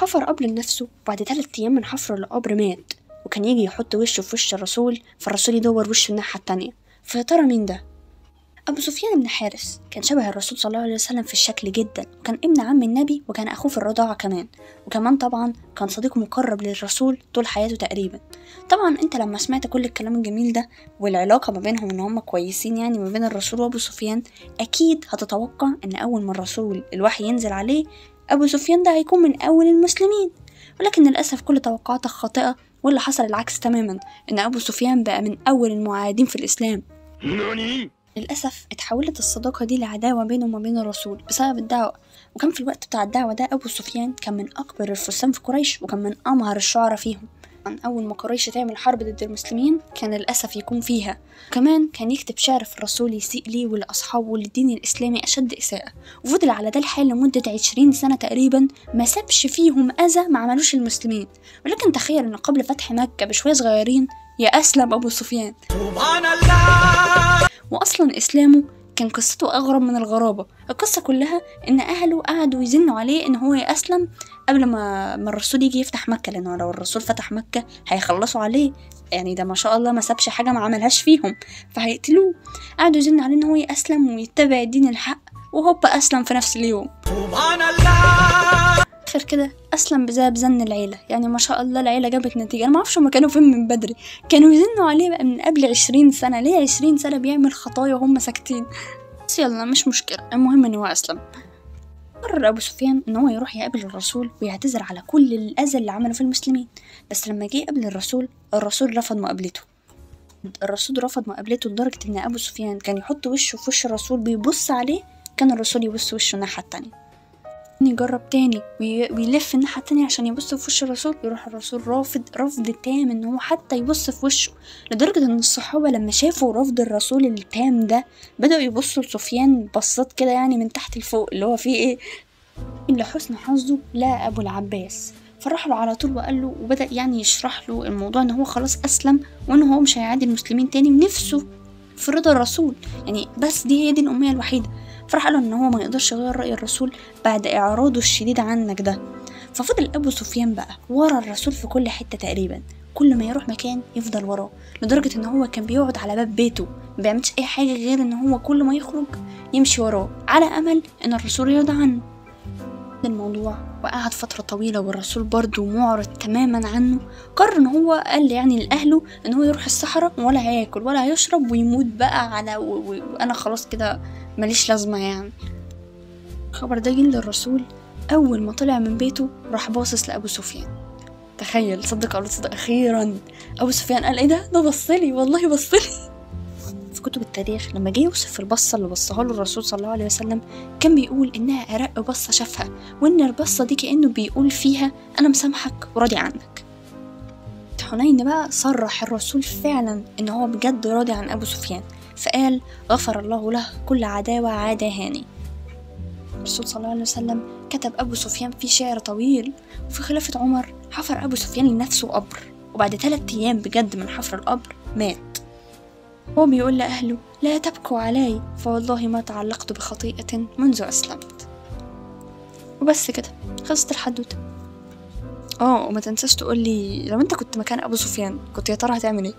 حفر قبر لنفسه، وبعد 3 أيام من حفره للقبر مات، وكان يجي يحط وشه في وش الرسول فالرسول يدور وشه الناحية التانية. فيا ترى مين ده؟ أبو سفيان بن حارس كان شبه الرسول صلى الله عليه وسلم في الشكل جدا، وكان ابن عم النبي وكان أخوه في الرضاعة كمان، وكمان طبعا كان صديق مقرب للرسول طول حياته تقريبا. طبعا انت لما سمعت كل الكلام الجميل ده والعلاقة ما بينهم ان هم كويسين يعني ما بين الرسول وأبو سفيان، أكيد هتتوقع ان أول ما الرسول الوحي ينزل عليه أبو سفيان ده هيكون من أول المسلمين، ولكن للأسف كل توقعاتك خاطئة، واللي حصل العكس تماما، ان أبو سفيان بقى من أول المعادين في الإسلام. للأسف اتحولت الصداقة دي لعداوة بينه وما بين الرسول بسبب الدعوة. وكان في الوقت بتاع الدعوة ده أبو سفيان كان من أكبر الفرسان في قريش، وكان من أمهر الشعراء فيهم. أول ما قريش تعمل حرب ضد المسلمين كان للأسف يكون فيها. كمان كان يكتب شعر في الرسول يسيء ليه ولأصحابه وللدين الإسلامي أشد إساءة، وفضل على ده الحال لمدة 20 سنة تقريبا ما سابش فيهم أذى ما عملوش المسلمين. ولكن تخيل إن قبل فتح مكة بشوية صغيرين يا أسلم أبو سفيان. سبحان الله. وأصلا إسلامه كان قصته أغرب من الغرابة. القصة كلها إن أهله قعدوا يزنوا عليه إن هو يأسلم قبل ما الرسول يجي يفتح مكة، لأنه لو الرسول فتح مكة هيخلصوا عليه، يعني ده ما شاء الله ما سابش حاجة ما عملهاش فيهم فهيقتلوه. قعدوا يزنوا عليه إن هو يأسلم ويتبع الدين الحق، وهوب أسلم في نفس اليوم. سبحان الله. آخر كده أسلم بسبب زن العيلة، يعني ما شاء الله العيلة جابت نتيجة. أنا ما أعرفش هما كانوا فين من بدري، كانوا يزنوا عليه بقى من قبل 20 سنة. ليه 20 سنة بيعمل خطايا وهم ساكتين؟ بس يلا مش مشكلة، المهم إن هو أسلم. قرر أبو سفيان إن هو يروح يقابل الرسول ويعتذر على كل الأذى اللي عمله في المسلمين، بس لما جه يقابل الرسول، الرسول رفض مقابلته. الرسول رفض مقابلته لدرجة إن أبو سفيان كان يحط وشه في وش الرسول بيبص عليه، كان الرسول يبص وشه الناحية التانية. يجرب تاني ويلف الناحية التانية عشان يبص في وش الرسول، يروح الرسول رافض رفض تام ان هو حتى يبص في وشه، لدرجة ان الصحابة لما شافوا رفض الرسول التام ده بدأوا يبصوا لسفيان بصات كده يعني من تحت لفوق اللي هو فيه ايه. لحسن حظه لا ابو العباس، فراح له على طول وقال له، وبدأ يعني يشرح له الموضوع ان هو خلاص اسلم وان هو مش هيعادي المسلمين تاني ونفسه في رضا الرسول يعني، بس دي هي دي الأمنية الوحيدة. فراح قال له ان هو ما يقدرش يغير رأي الرسول بعد اعراضه الشديد عنك ده. ففضل ابو سفيان بقى ورا الرسول في كل حتة تقريبا، كل ما يروح مكان يفضل وراه، لدرجة ان هو كان بيقعد على باب بيته ما بيعملش اي حاجة غير ان هو كل ما يخرج يمشي وراه على امل ان الرسول يرضى عنه. الموضوع وقعد فترة طويلة والرسول برضه معرض تماما عنه. قرر ان هو قال يعني لأهله ان هو يروح الصحراء ولا هياكل ولا هيشرب ويموت بقى على وانا خلاص كده ماليش لازمة يعني. الخبر ده جه للرسول اول ما طلع من بيته راح باصص لأبو سفيان. تخيل، صدق او لا تصدق، اخيرا ابو سفيان قال ايه ده، ده بصلي والله بصلي. في كتب التاريخ لما جه يوصف البصة اللي بصها له الرسول صلى الله عليه وسلم كان بيقول انها ارق بصة شافها، وان البصة دي كأنه بيقول فيها انا مسامحك وراضي عنك. حنين بقى صرح الرسول فعلا ان هو بجد راضي عن ابو سفيان، فقال غفر الله له كل عداوة عاداهاني. الرسول صلى الله عليه وسلم كتب ابو سفيان في شعر طويل. وفي خلافة عمر حفر ابو سفيان لنفسه قبر، وبعد 3 أيام بجد من حفر القبر مات. هو بيقول لأهله لا تبكوا علي فوالله ما تعلقت بخطيئة منذ أسلمت. وبس كده خلصت الحدوتة. وما تنساش تقولي لو انت كنت مكان أبو سفيان كنت يا ترى هتعمل ايه؟